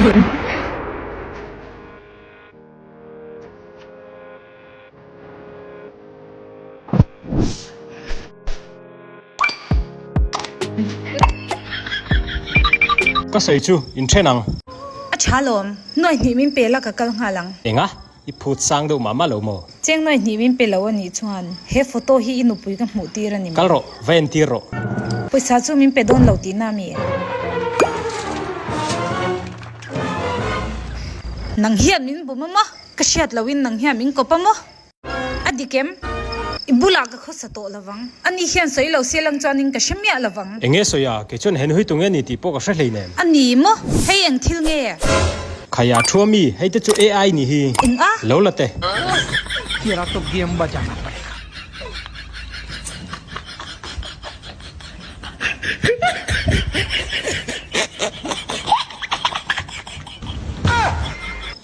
Ka sawi chu in then ang. A tha lawm. Nuai hnih min pe la ka kal nghal ang. Enga? I phut sang deuh mah mah lo maw? Cheng nuai hnih min pe lo a nih chuan he photo hi i nupui ka hmuh tir a ni maw? Kal rawh, va entir rawh. Pawisa chu min pe dawn lo tihna a mi? Nang hian min bum a maw? Ka hriat loin nang hian min kawp a maw? A dik em? I bulah ka khawsa tawh lovang. Ani hian sawi lo se lang chuanin ka hre miah lovang. Enge sawi a? Kei chuan hen hui tunge ni tih pawh ka hre hleinem. A ni maw? Hei eng thil nge? Khaia thu ami, hei te chu AI ni hi. Eng a? Lo la teh. Tera to game bajana padega.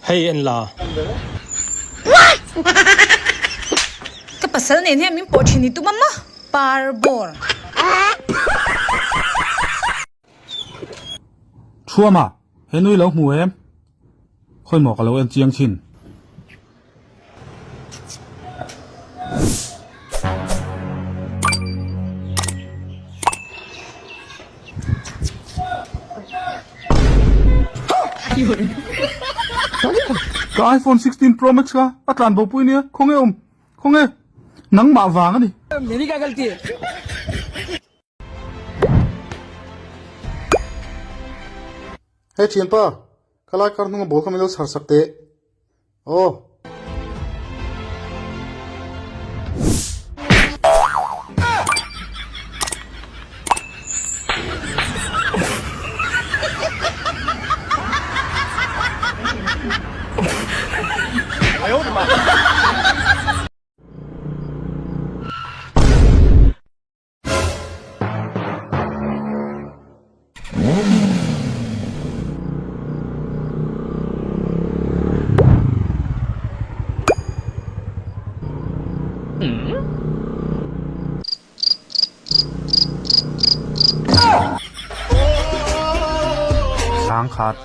Hei en la. Ka pasal nen hian min pawh thin i tum a maw? Par bawr. Thuama, he nui lo hmu em? Khawi maw ka lo en chiang thin. Ka iPhone 16 Pro Max kha a tlan bo pui nia, khawnge awm? Khawnge? Nangmah vang a ni. Hei thianpa, khalai kar hnunga ball kha min lo chhar sak teh. Aw. Sangkhat.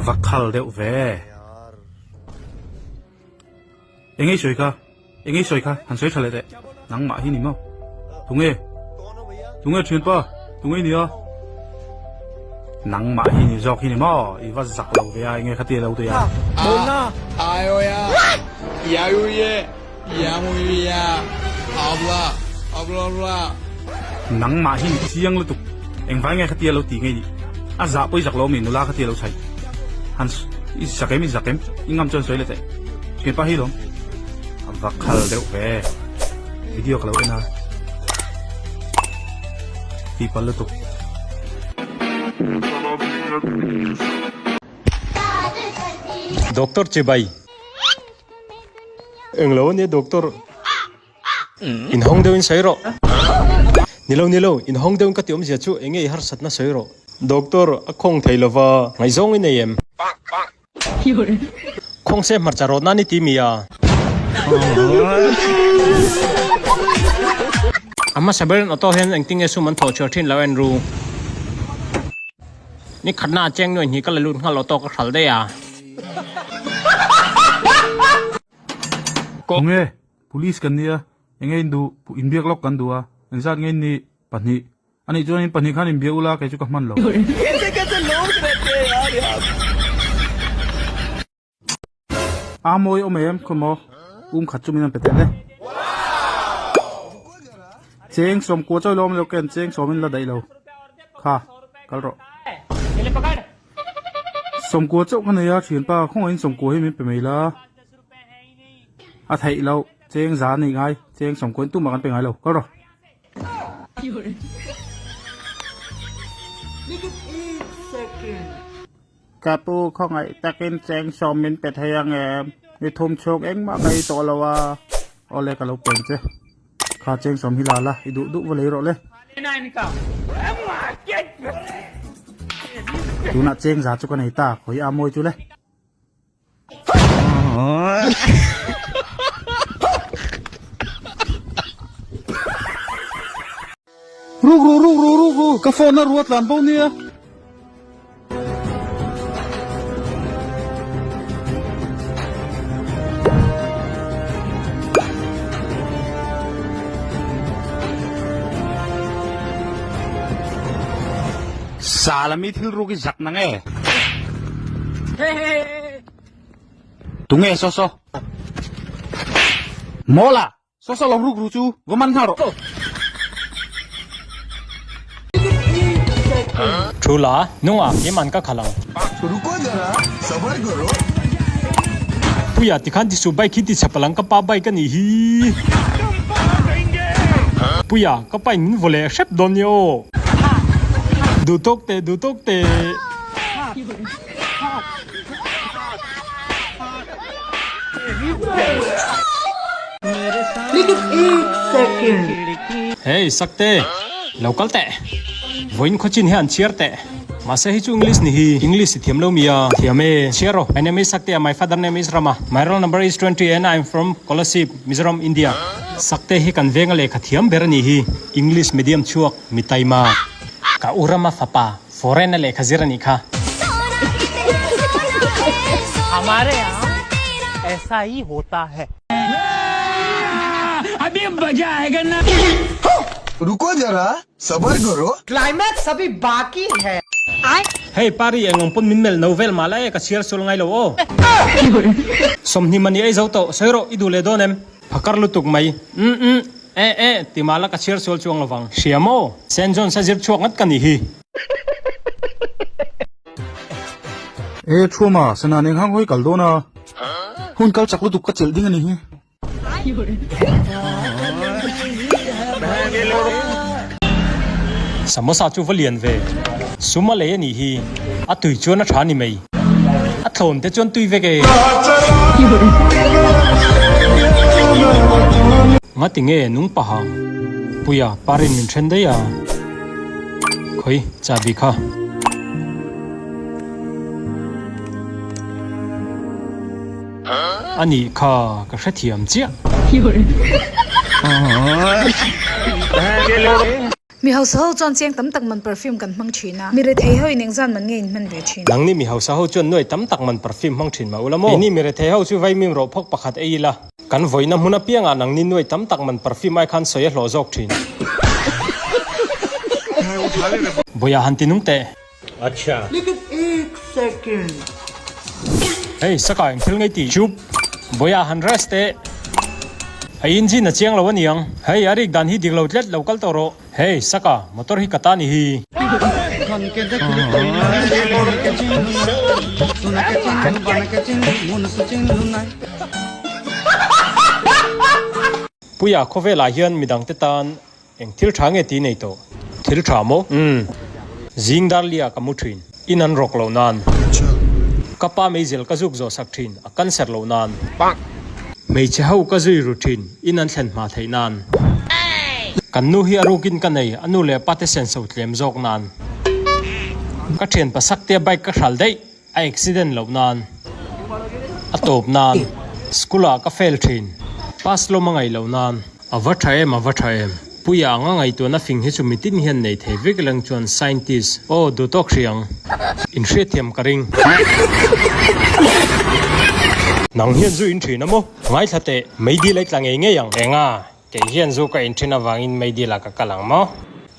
Va khal deuh ve. Eng ei sawi kha? Eng ei sawi kha? Han sawi tha leh teh. Nangmah hi ni maw? Tunge? Tunge thianpa? Tunge i nia? Nangmah hi ni zawk hi ni maw? I va zak lo ve a, enge kha tia lo tui a? Nangmah hi ni chiang lutuk. Engvai nge kha tia lo ti ngei nih? A zah pawh i zak lo ami nula kha tia lo chhai. Han i zak em i zak em? I ngam chuan sawi leh teh. Thianpa hi lawm. A va khal deuh ve. Video ka lo en a. Tih palh lutuk. Doctor chibai. Englo ania doctor. Inhawng deuhin sawi rawh. Nilo nilo, inhawng deuhin ka ti awmzia chu enge i harsatna sawi rawh. Doctor, a khawng thei lova, ngaihzawng i nei em? Khawng se hmarcha rawt nan i ti mi a? A hmasa berin auto hian engtin nge sum an thawh chhuah thin lo en ru. Ni khatna a cheng nuai hnih ka la lut nghal auto ka hral daih a. Khawnge, Police kan nia, enge in duh, inbiak lawk kan duh a, engzat nge in nih? Pahnih. Anih chuan in pahnih khan inbiak ula, kei chu ka hman lo. A mawi awm em khaw maw? Um khat chu min rawn pe tel e. Cheng sawm kua chawi lawm lo ken cheng sawm in la daih lo. Kha, kal rawh. Sawmkua chauh ka nei a, thianpa khawngaihin sawmkua hi min pe mai la. A theih loh, cheng za a nih ngai, cheng sawmkua in tumah kan pe ngai lo, kal rawh. Ka pu khawngaih takin cheng sawm min pe thei ang em? Ni thum chhung engmah ka ei tawh lo a, awle ka lo peng che. Kha cheng sawm hi la la, i duh duh va lei rawh le. Tunah cheng za chu ka nei ta, khawi a mawi chu le. Ruk ru ruk ru ruk ru ka phone a ruat tlan bo nia. Salami thil ruk i zak nang e. Tunge saw saw. Mawla saw saw lo ruk ru chu va man nghal rawh. Thu la, nungah keimah ka khalh ang. Puia tikhan ti suh bike hi ti chhep alang ka pa bike a nih hi. Puia, ka pa in min vaw leh hrep dawn nia aw. Duh tawk teh, duh tawk teh. Hey Sakte, lo kal teh. Vawiin khawchin hian chhiar teh. Mahse hei chu English ni hi. English i thiam lo mi a? Thiam e. Chhiar rawh. My name is Sakte and my father name is Rama. My roll number is 20 and I am from Kolasib, Mizoram, India. Sakte hi kan venga lehkha thiam ber a nih hi. English medium chhuak mi taima. Ka u Rama fapa foreign a lehkha zir a nih kha. Hamare yahan aisa hi hota hai. Ruko jara sabar karo. Climax abhi baki hai. Hei Pari eng ang pawn min melh no vel mah la e ka chhiar sual ngai lo aw. 20 mani ei zo tawh sawi rawh i duh leh dawn em? Phakar lutuk mai. Umm umm eh eh ti mah la ka chhiar sual chuang lovang. Hria maw? Saint John's a zir chhuak ngat ka nih hi. E Thuama, sana nen hang hawi kal dawn a. Hun kal chak lutuk ka chelh ding a ni hi. Samosa chu va lian ve. Sum a lei a nih hi. A tui chuan a tha ni mai. A thlawn te chuan tui vek e. Ngati nge nung paha. Puia, parin min then daih a. Khawi, chahbi kha. A nih kha ka hrethiam chiah. Mi hausa ho chuan chiang tam tak man perfume kan hmang thin a, mi rethei ho in engzan man nge in hman ve thin? Nangni mi hausa ho chuan nuai tam tak man perfume hmang thin mah ula maw? Keini mi rethei ho chu vaimim rawh phawk pakhat ei ila, kan vawiina hmun apiangah nangni nuai tam tak man perfume ai khan sawi a hlawh zawk thin. Bawiah han ti nung teh. Acha. Hei saka eng thil ngei tih chup Bawiah han rest teh. A engine a chiang lo a niang. Hei a rik dan hi dik lo tlet lo kal tawh rawh. Hei saka motor hi ka ta ni hi. Puia khawvelah hian midangte tan Eng thil tha nge tih nei tawh? Thil tha maw? Umm. Zing dar lia ka mu thin. In an rawk loh nan. Ka pa meizel ka zuk zawh sak thin, a cancer loh nan. Hmeichhe ho ka zui ru thin, in an thlen hma theih nan. Kan nu hi a rukin ka nei, a nu leh a pate senso tlem zawk nan. Ka thian pasak tia bike ka hral daih. A accident loh nan, a tawp nan, school ah ka fail thin, pass lawm a ngaih loh nan, a va tha em a va tha em. Puia anga ngaihtuahna fing hi chu mitin hian nei thei vek leng chuan scientist aw duh tawk hri ang. In hriatthiam ka ring. Nang hian zu in thin a maw? Ngaithla teh, meidil ei tla ngei ngei ang. Enga, Kei hian zu ka inthen avangin meidil ah ka kal ang maw?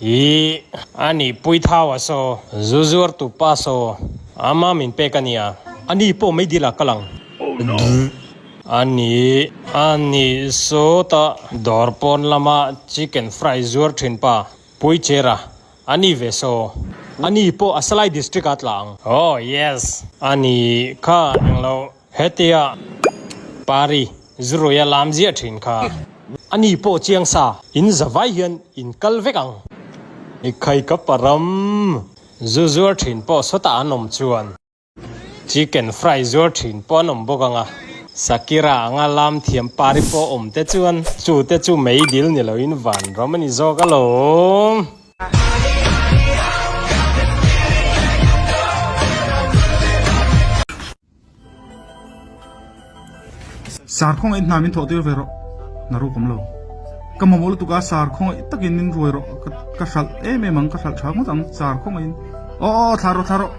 Ih, a nih pui thau a saw, zu zuar tu pa saw, ama min pek a nia. A ni pawh meidil ah kal ang. Drr. A nih, a nih saw ta dawr pawn lama chicken fry zuar thin pa, pui chera, a ni ve saw. A ni pawh a Salai district ah tla ang. Oh, yes. A nih kha englo. Hetia Pari Zuruia lam ziah thin kha a ni pawh chiang sa in zavai hian in kal vek ang. I khai ka param zu zuar thin pawh sawtah an awm chuan chicken fry zuar thin pawh an awm bawk ang a, Sakira anga lam thiam Pari pawh awm te chuan chu te chu meidil ni loin vanram a ni zawk alawm. Sarkhawng in hna min thawh tir ve rawh, hna ruk awm lo. Ka mamawh lutuk a, sar khawngaih takin min ruai rawh. Ka hralh em em ang, ka hralh tha ngawt ang, sar khawngaihin. Aw aw thla rawh thla rawh.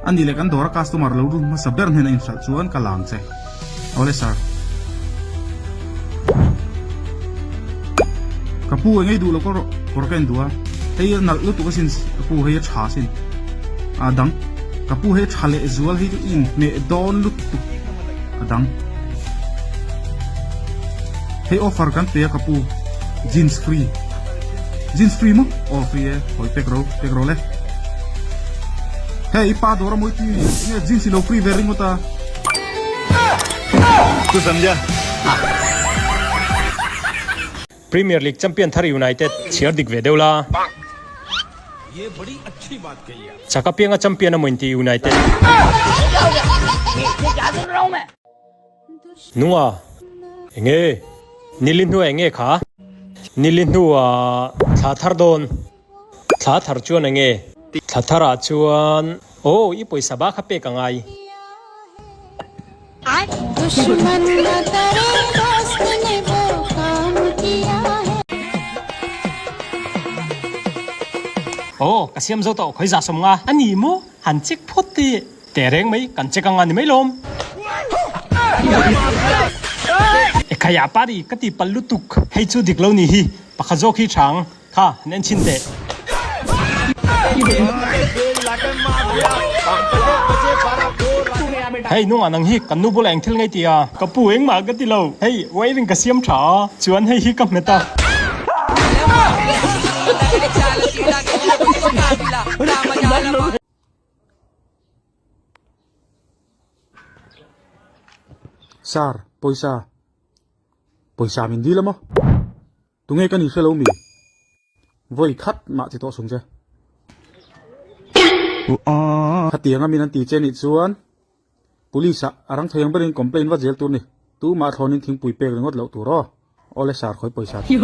A nih leh kan dawra customer lo lut hmasa ber hnena inhralh chuan ka lang che. Awle sir. Ka pu engei duh lo kawr rawh, kawr ka en duh a. Hei a nalh lutuk asin ka pu hei a tha asin. A dang. Ka pu hei a tha leh zual hei chu i inhmeh dawn lutuk. A dang. Hei offer kan pe a ka pu. Jeans free. Jeans free maw? Aw free e. Hawi pek ro, pek ro le. Hei i pa dawr a mawi ti enge jeans i lo free ve ringawt a. Tu samjha. Premier League champion thar United chhiar dik ve deuh la. Chak apianga champion a maw inti United. Nunga, Enge? Nili hnuah enge kha? Nili hnuah thla thar dawn. Thla thar chuan enge? Thla tharah chuan aw i pawisa ba kha pek a ngai. Aw ka siam zo tawh khawi za sawm nga a ni maw? Han check phawt teh. Teh reng mai, kan check anga ni mai lawm. Ekhaya pari ka ti pal lutuk, hei chu dik lo ni hi, pakhat zawk hi tha ang, kha han en chhin teh. Hei nungah nang hi kan nu bulah eng thil ngei ti a? Ka pu engmah ka ti lo, hei wiring ka siam tha a, chuan hei hi ka hmet a. Sir, pawisa. Pawisa min dil a maw? Tunge ka ni hre lo mi? Vawi khat mah ti tawh sung che. Khatiang a min an ti che nih chuan Police ah a rang thei ang berin complaint va zel tur ni. Tumah thlawnin thingpui pek ringawt loh tur aw. Awle sir khawi pawisa chu.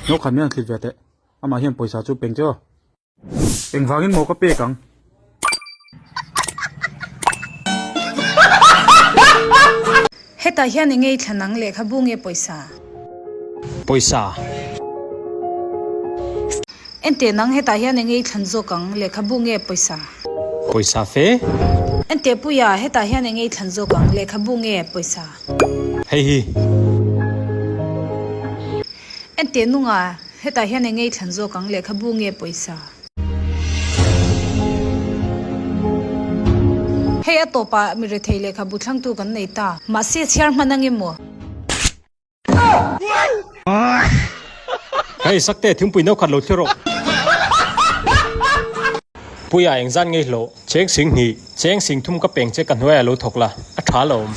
Hnawkhan min han thlit ve teh. Amah hian pawisa chu peng che aw. Engvangin maw ka pek ang? Hetah hian eng nge i thlan ang lehkhabu nge pawisa? Pawisa. Enteh nang hetah hian eng nge i thlan zawk ang lehkhabu nge pawisa? Pawisa fe. Enteh Puia, hetah hian eng nge i thlan zawk ang lehkhabu nge pawisa? Hei hi. Enteh nunga, hetah hian eng nge i thlan zawk ang lehkhabu nge pawisa? Hei a tawpah mi rethei lehkhabu thlangtu kan nei ta. Mahse chhiar hman ang emaw? Hei Sakte, thingpui no khat lo thlir rawh. Puia engzat ngei hlawh? Cheng sing hnih, cheng sing thum ka peng che ka hnuaiah lo thawk la, a tha lo awm.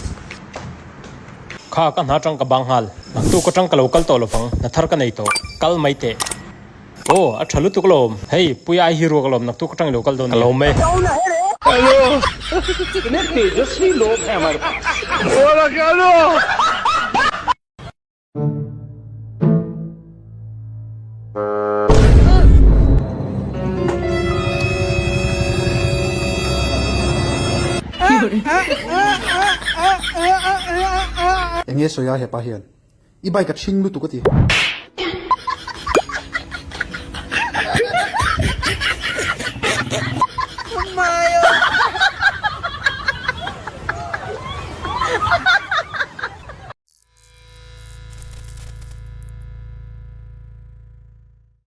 Kha ka hna tang ka bang nghal. Naktuk atang ka lo kal tawh lovang, hna thar ka nei tawh. Kal mai teh. Aw, a tha lutuk alawm. Hei, Puia ai hi ruak alawm, naktuk atang i lo kal dawn nia. Ka lo awm e. Enge sawi a hepa hian i bike a chhing lutuk a ti.